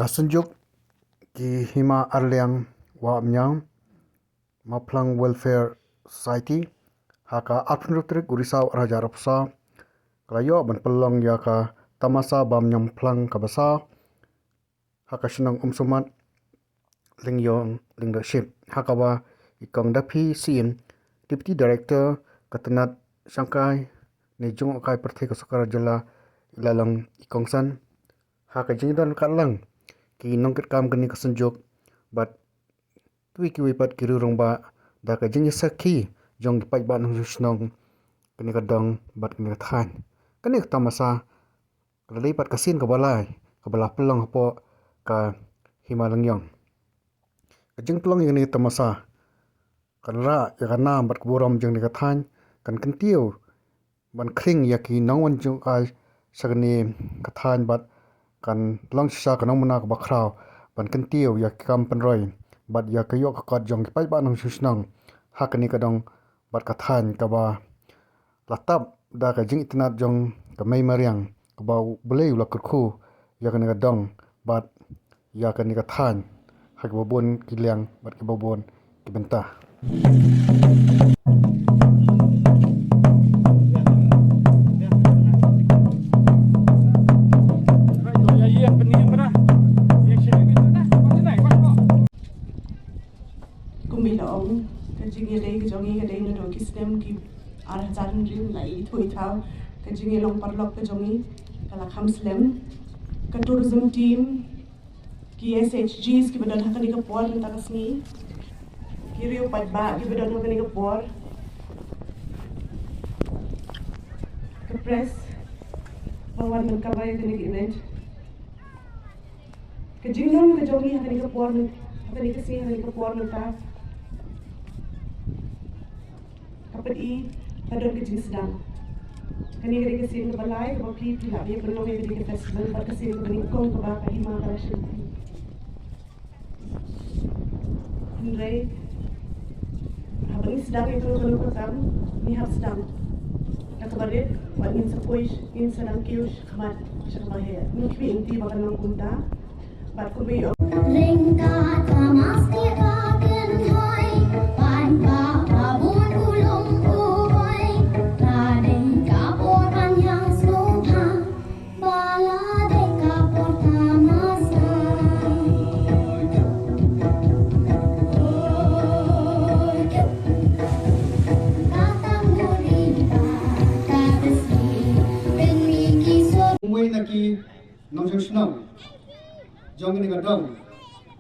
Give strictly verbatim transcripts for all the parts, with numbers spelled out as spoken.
Ka Synjuk ki Hima Arliang Wah Mnyang Maphlang Welfare Society ha ka arphew tarik u Risaw arhajar arphew saw ka la ïoh ban pynlong ïa ka tamasa bam ñiangphlang kaba saw ha ka shnong Umsohmat, Lyngiong, Lyngdohship, ha kaba i Kong Daphi Syiem, Deputy Director ka tnat shangkai ne jngohkai pyrthei ka sorkar jylla, i la long i kongsan ha ka jingdon ryngkat lang ki nongkitkam kane ka Synjuk bad kiwei kiwei pat ki riew rangbah da ka jingïasakhi jong ki paidbah nongshong shnong kane ka dong bad kane ka thaiñ. Kane ka tamasa ka la dei pat ka sien kaba lai kaba la pynlong hapoh ka Hima Lyngiong. Ka jingpynlong ïa kane ka tamasa kan rah ïa ka nam bad ka burom jong kane ka thaiñ, kan kyntiew ban khring ïa ki nongwan jngohkai sha kane ka thaiñ bad kan long shisha ka nongmuna kaba khraw ban kyntiew ïa ki kam pynroi bad ïa ka ïoh ka kot jong ki paidbah nongshong shnong ha kane ka dong bad ka thaiñ, kaba la tap da ka jingitynnad jong ka mei mariang kaba U Blei u la kyrkhu ïa kane ka dong bad ïa kane ka thaiñ ha kiba bun ki liang bad kiba bun ki bynta. Kumba la ong, ka jingïadei ka jong ngi ka dei naduh ki snem ki ar hajar hynriew, la ithuh ithaw. Ka jingïalong paralok ka jong ngi ka la kham slem. Ka tourism team, ki S H Gs kiba don ha kane ka por mynta ka sngi, ki riew paidbah kiba don ha kane ka por, ka press ba wan ban cover ïa kane ka event. Ka jinglong ka jong ngi ha kane ka por, ha kane ka sngi, ha kane ka por mynta, ka pyni ba don ka jingsdang. Kane ka dei ka sien kaba lai kaba phi, phi lah ban ïa pynlong ïa kane ka festival bad ka sien kaba nyngkong kaba ka Hima ka la shim. Hynrei haba ngi sdang ïa kano kano ka kam, ngi hap sdang da kaba rit bad ngin sa poi, ngin sa dang kiew shakhmat sha kaba heh. Ngim khmih lynti ba kan long kumta. Bad kumba ïoh. Ryngkat ka mastiah ka kynhoi, pan ka babun u lum u boi, la dei ka por ban ïeng sngewbha, ba la dei ka por tamasa. Ka tang duri ba ka tesi, pynmih ki sor. Kumwei na ki nongshong shnong jong kane ka dong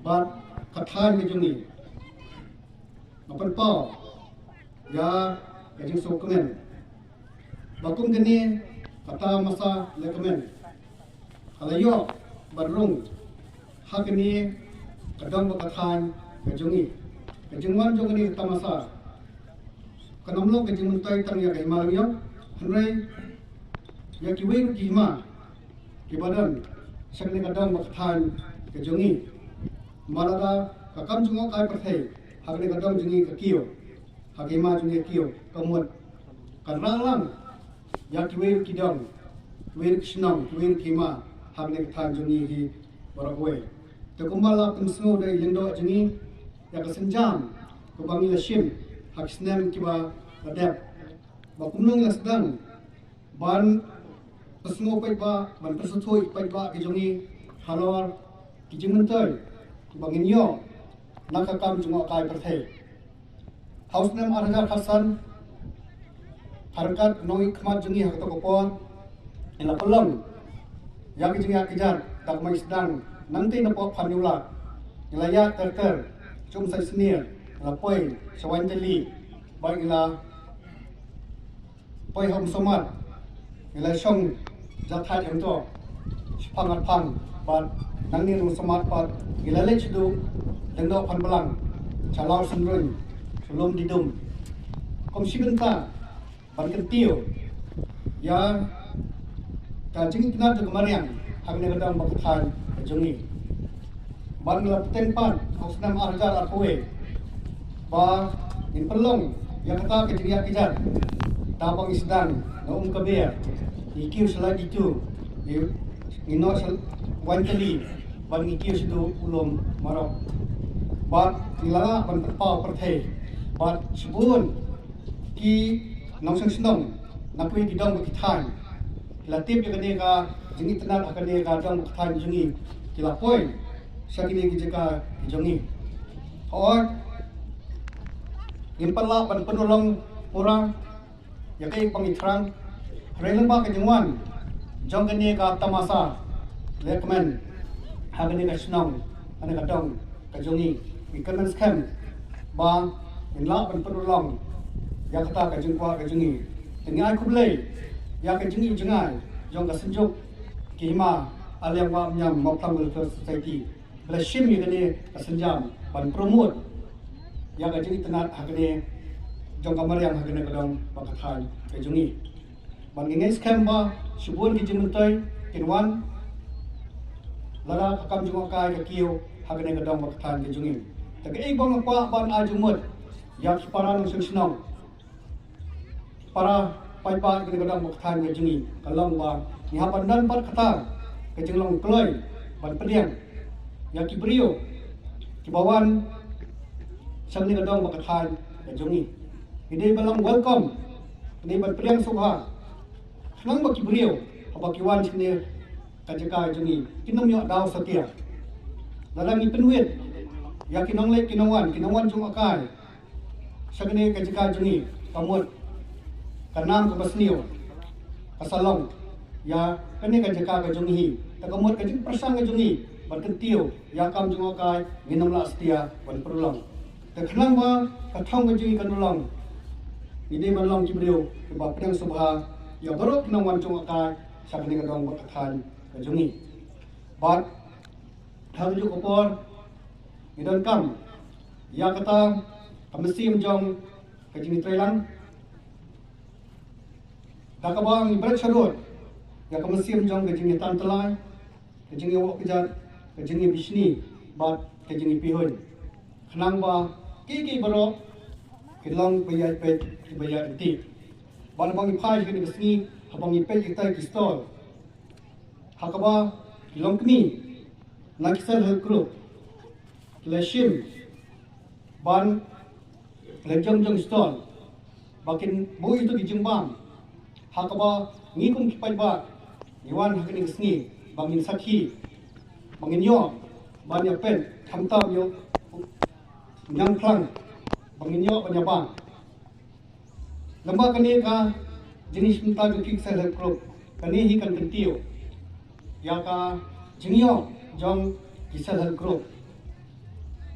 bad ka thaiñ ka jong ngi, nga pynpaw ïa ka jingsngewkmen ba kum kane ka tamasa lehkmen ka la ïoh ban rung ha kane ka dong bad ka thaiñ ka jong ngi. Ka jingwan jong kane ka tamasa kan ym long ka jingmyntoi tang ïa ka Hima Lyngiong, hynrei ïa kiwei ruh ki hima kiba don sha kane ka dong bad ka thaiñ ka jong ngi. Namar lada ka kam jngohkai pyrthei ha kane ka dong jong ngi ka kiew, ha ka hima jong ngi ka kiew, ka mut kan rah lang ïa kiwei ruh ki dong, kiwei ruh ki shnong, kiwei ruh ki hima ha kane ka thaiñ jong ngi hi baroh kawei. Te kumba la pynsngew da i lyngdoh jong ngi ïa ka sienjam kaba ngi la shim ha ki snem kiba la dep, ba kumno ngi la sdang ban pynsngew paidbah, ban pynsngewthuh paidbah ki jong ngi halor ki jingmyntoi kiba ngin ïoh na ka kam jngohkai pyrthei. Ha u snem ar hajar khatsan, ha ryngkat nongmihkhmat jong ngi ha kato ka por, ngi la pynlong ïa ka jingïaid kjat da kaba ngi sdang nangtei na pop Phanniewlad, ngi la ïaid ter ter sha Umsaisnier, ngi la poi sha Waintylli, bad ngi la poi ha Umsohmat, ngi la shong ja thait hangto shaphang arphang, bad nangne na Umsohmat pat ngi la leit shaduh Lyngdoh Phanblang, sha Lawsynruin, sha Lumdidum, kum shi bynta ban kyntiew ïa ka jingitynnad jong ka mariang ha kane ka dong bad ka thaiñ ka jong ngi. Bad ngi la bteng pat ha u snem ar hajar arphew wei ba ngin pynlong ïa kata ka jingïaid kjat da ba ngi sdang na Umkaber, ngi kiew sha Laiditu, ngi, ngi noh sha Waintylli, Ban ngi kiew sha u lum Marok. Bad ngi la lah ban pynpaw pyrthei. Bad shibun ki nongshong shnong na kiwei ki dong bad ki thaiñ ki la tip ïa kane ka jingitynnad ha kane ka dong bad ka thaiñ jong ngi, ki la poi sha kine ki jaka ki jong ngi. Hooid, ngim pat lah ban pynurlong pura ïa kaei ba ngi thrang. Hynrei lyngba ka jingwan jong kane ka tamasa lehkmen ha kane ka shnong, kane ka dong ka jong ngi, ngi kyrmen skhem ba ngin lah ban pynurlong ïa kata ka jingkwah ka jong ngi. Te ngi ai khublei ïa ka jingïohi jngai jong ka Synjuk ki Hima Aliang Wah Niam Mawphlang Welfare Society ba la shim ïa kane ka sienjam ban promote ïa ka jingitynnad ha kane jong ka mariang ha kane ka dong bad ka thaiñ ka jong ngi. Bad ngi ngeit skhem ba shibun ki jingmyntoi kin wan lada ka kam jngohkai ka kiew ha kane ka dong bad ka thaiñ ka jong ngi. Te kaei ba nga kwah ban ai jingmut ïa ki para nongshong shnong, para paidbah kane ka dong bad ka thaiñ ka jong ngi, ka long ba ngi hap ban don pat kata ka jinglong kloi ban pdiang ïa ki briew kiba wan sha kane ka dong bad ka thaiñ ka jong ngi. Ngi dei ban long welcome, ngi dei ban pdiang sngewbha. Khnang ba ki briew haba ki wan sha kane ka jaka ka jong ngi, kin ym ïoh daw satia. Lada ngi pynwit ïa ki nongleit ki nongwan, ki nongwan jngohkai sha kane ka jaka jong ngi, ka mut ka nam kaba sniew ka sa long ïa kane ka jaka ka jong ngi. Te ka mut ka jingpyrshang ka jong ngi ban kyntiew ïa kam jngohkai, ngin ym lah satia ban pynurlong. Te khnang ba ka thong ka jong ngi kan urlong, ngi dei ban long ki briew kiba pdiang sngewbha ïa baroh ki nongwan jngohkai sha kane ka dong bad ka thaiñ ka jong ngi. Bad ha kajuh ka por ngi donkam ïa kata ka mynsiem jong ka jingïatreilang, da kaba ngi bret shaduh ïa ka mynsiem jong ka jingïatantylai, ka jingïawoh kjat, ka jingïabishni bad ka jingïapihuiñ, khnang ba kiei kiei baroh kin long ba ïaid peit kiba ïaid ryntih. Bad haba ngi phai ha kane ka sngi, haba ngi peit ïa kita ki stall ha kaba ki longkmie na ki self help group ki la shim ban la jong jong stall ba kin buh ïa kito ki jingbam ha kaba ngi kum ki paidbah ngi wan ha kane ka sngi ba ngin sakhi, ba ngin ïoh ban ïa peit, khamtam ïoh ñiangphlang, ba ngin ïoh ban ïa bang. Lem bad kane ka jingïashim bynta jong ki self help group, kane hi kan kyntiew ïa ka jingïoh jong ki self help group.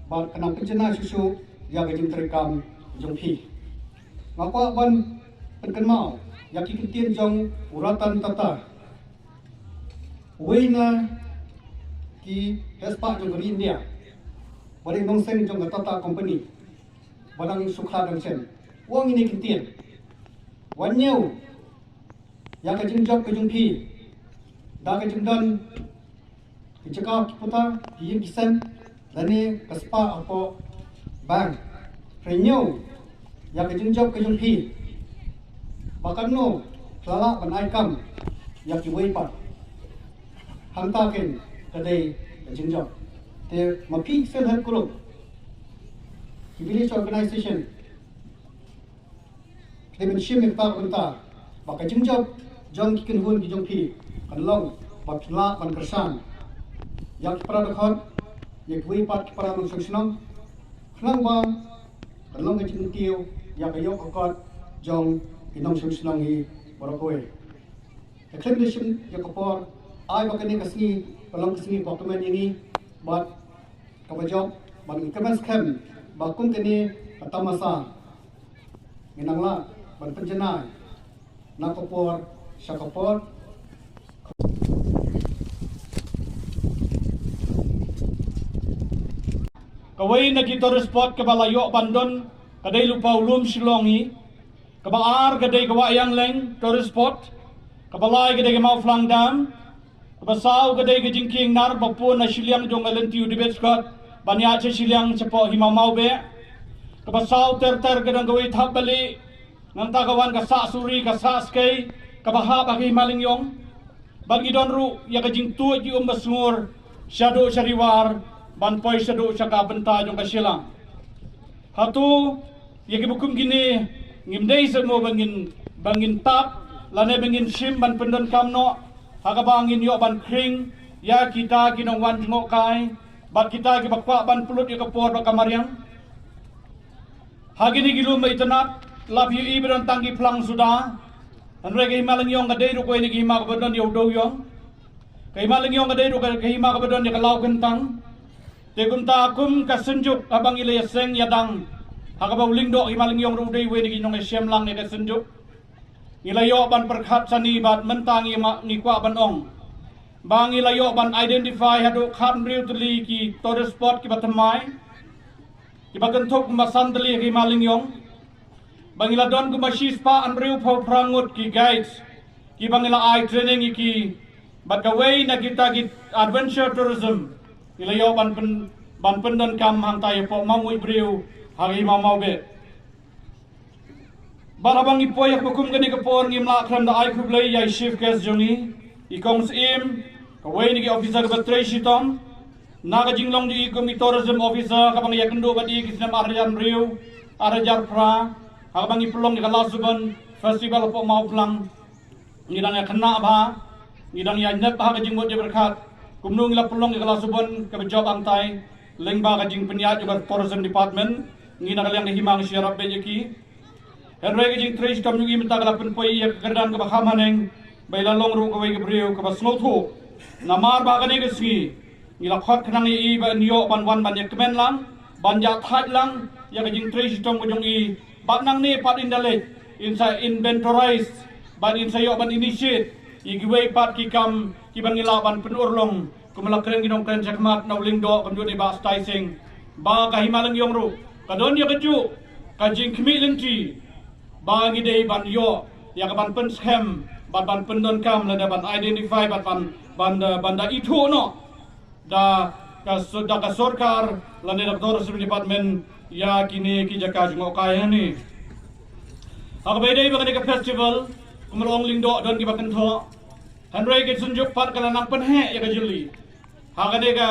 Bad kan nang pynjanai shuh shuh ïa ka jingtrei kam jong phi. Nga kwah ban pynkynmaw ïa ki kyntien jong u Ratan Tata, uwei na ki heh spah jong ka ri India, ba dei nongseng jong ka Tata Company ba dang shu khlad dang shen. U ong ïa kine ki kyntien: Wat ñiew ïa ka jingjop ka jong phi da ka jingdon ki jaka ki puta, ki ïing ki sem, lane ka spah hapoh bank. Hynrei ñiew ïa ka jingjop ka jong phi ba katno phi la lah ban ai kam ïa kiwei pat. Hangta keiñ ka dei ka jingjop. Te ma phi ki self help group, ki village organization, phi dei ban shim ïa kata ka bynta ba ka jingjop jong ki kynhun ki jong phi kan long ba phin lah ban kyrshan ïa ki para dkhot, ïa kiwei pat ki para nongshong shnong, khnang ba kan long ka jingkyntiew ïa ka ïoh ka kot jong ki nongshong shnong hi baroh kawei. Te khlem da shim ïa ka por, ai ba kane ka sngi ka long ka sngi ba kmen ïa ngi bad kaba jop, bad ngi kyrmen skhem ba kum kane ka tamasa ngin nang lah ban pynjanai na ka por sha ka por. Kawei na ki tourist spot kaba la ïoh ban don ka dei lypa u lum Shillong hi. Kaba ar ka dei ka Wah Ïangleng Tourist Spot. Kaba lai ka dei ka Mawphlang Dam. Kaba saw ka dei ka jingkieng nar ba pun na shiliang jong ka lynti u David Scott ban ïaid sha shiliang shapoh Hima Mawbeh. Kaba saw ter ter ka dang kawei thap bali, nangta ka wan ka sah suri, ka sah skei kaba hap ha ka Hima Lyngiong. Bad ngi don ruh ïa ka jingtuid ki um ba sngur shaduh sha Ri War ban poi shaduh sha ka bynta jong ka Shillong. Hato ïa kiba kum kine ngim dei seh mo ba ngin, ba ngin tap lane ba ngin shim ban pyndonkam noh ha kaba ngin ïoh ban khring ïa kita ki nongwan jngohkai bad kita kiba kwah ban pynlut ïa ka por bad ka mariang? Ha kine ki lum ba itynnad la phi ïohi ba don tang ki phlang suda. Hynrei ka hima lyngngoh ka dei ruh kawei na ki hima kaba don ïa u dewiong. Ka hima lyngngoh ka dei ruh ka, ka hima kaba don ïa ka law kyntang. Te kumta kum ka Synjuk haba ngi la ïaseng ïadang ha kaba u Lyngdoh ka hima lyngngoh ruh u dei uwei na ki nongïashem lang ïa ka Synjuk, ngi la ïoh ban pyrkhat shane bad mynta ngi ma, ngi kwah ban ong ba ngi la ïoh ban identify haduh khathynriew tylli ki tourist spot kiba thymmai, kiba kynthup kumba san tylli ha ka hima lyngngoh. Ba ngi la don kumba shispah hynriewphew phra ngut ki guides kiba ngi la ai training ïa ki. Bad kawei na kita ki adventure tourism ngi la ïoh ban pyn, ban pyndonkam hangta ïa poh Mawngui briew ha ka hima Mawbeh. Bad haba ngi poi ha kaba kum kane ka por ngim lah khlem da ai khublei ïa i chief guest jong ngi, i Kong Syiem, kawei na ki officer kaba trei shitom. Na ka jinglong jong i kum i tourism officer kaba ngi ïakynduh bad i ki snem ar hajar hynriew, ar hajar phra, ha kaba ngi pynlong ïa ka Lasubon Festival hapoh Mawphlang. Ngi dang ïa khynnah bha, ngi dang ïa ñiewbha ka jingmut jingpyrkhat kumno ngi la pynlong ïa ka Lasubon kaba jop hangtai lyngba ka jingpynïaid jong ka Tourism Department. Ngi na ka liang ka hima ngi sngewbha bha ïa ki. Hynrei ka jingtrei shitom jong ngi mynta ka la pynpoi ïa ka kyrdan kaba kham haneng ba i la long ruh kawei ka briew kaba sngewthuh. Namar ba kane ka sngi ngi la khot khnang ïa i ba in ïoh ban wan ban ïakmen lang, ban ïathait lang ïa ka jingtrei shitom ka jong i. Bad nangne pat in da leit in sa inventorize bad in sa ïoh ban initiate ïa kiwei pat ki kam kiba ngi lah ban pynurlong. Kumba la kren ki nongkren shakhmat na u Lyngdoh kumjuh i Bah Stai Sing, ba ka hima lyngngoh ruh ka don ïa kajuh ka jingkhmih lynti ba ngi dei ban ïoh ïa ka ban pynskhem bad ban pyndonkam lane ban identify bad ban, ban da, ban da ithuh noh da ka so-, da ka sorkar lane da ka Tourism Department ïa kine ki jaka jngohkai hangne. Ha kaba ïadei bad kane ka festival, kumba la ong Lyngdoh don kiba kynthoh. Hynrei ka Synjuk pat ka la nang pynheh ïa ka jylli ha kane ka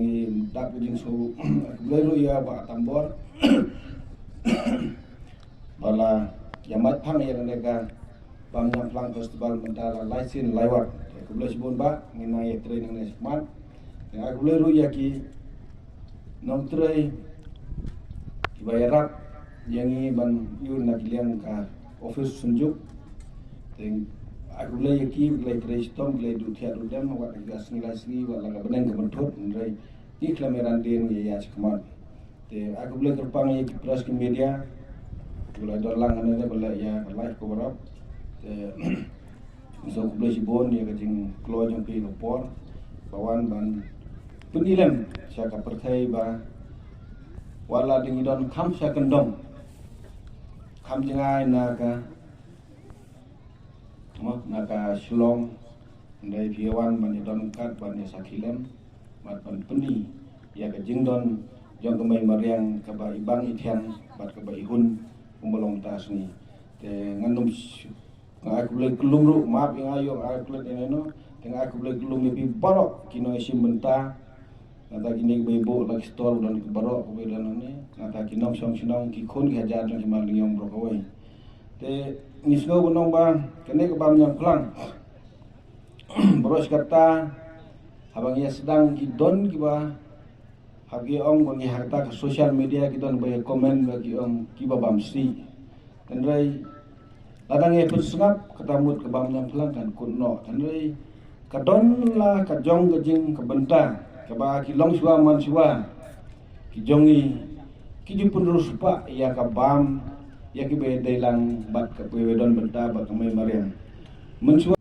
Ngi dap ka jingsngew khublei ruh ïa Bah Tambor ba la ïa mad phang ïa kane ka Bamñiangphlang Festival mynta la lai sien lai wat. Khublei shibun Bah, ngin nang ïa trei nangne shakhmat. Nga khublei ruh ïa ki nongtrei kiba ïarap ïa ngi ban ïoh na ki liang ka office Synjuk. Te nga khublei ïa ki, ki la trei shitom, ki la duh thiah duh dem wat la ka sngi la sngi, wat la ka bneng ka bynthut, hynrei ki khlem ïa ran dien ïa ïa shakhmat. Te nga khublei kyrpang ïa ki press ki media, ki la don lang hangne ba la ïa ka live cover up. Te nga sngewkhublei shibun ïa ka jingkloi jong phi ka por ba wan ban pyni lem sha ka pyrthei ba wat la dang ïa don kham sha kyndong, kham jngai na ka, mo, na ka Shillong, hynrei phi wan ban ïa don kat ban ïa sakhi lem bad ban pyni ïa ka jingdon jong ka mei mariang kaba i bang i thiang bad kaba i hun kumba long mynta ka sngi. Te ngan ym sh-, nga ai khublei kyllum ruh, map ïa nga ïoh ai khublei ïa nga no. Te nga ai khublei kyllum ïa phi baroh ki nongshim bynta. Nangta kine kiba ïa buh la ki stall don ki baroh kiba ïa don hangne. Nangta ki nongshong shnong, ki khun ki hajar jong ki hima lyngngoh baroh kawei. Te ngi sngew ban ong ba kane ka Bamñiangphlang baroh shi katta haba ngi ïa sdang ki don kiba, haba ki ong ba ngi ha kata ka social media ki don ba ïa comment ba ki ong kiba bam sih. Hynrei lada ngi pynsngap kata mut ka Bamñiangphlang kan kut noh. Hynrei ka don la ka jong ka jing ka bynta kaba ki longshuwa manshuwa ki jong ngi ki ju pynrung spah ïa ka bam ïa kiba ïadei lang bad kaba ïadon bynta bad ka mei mariang. Mynshuwa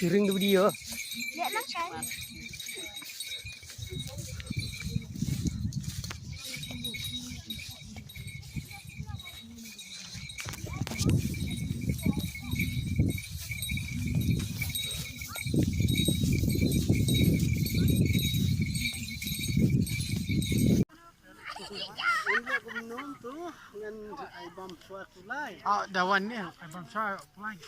Sharing the video. Ah, da wan ni, ai bam sha kulai.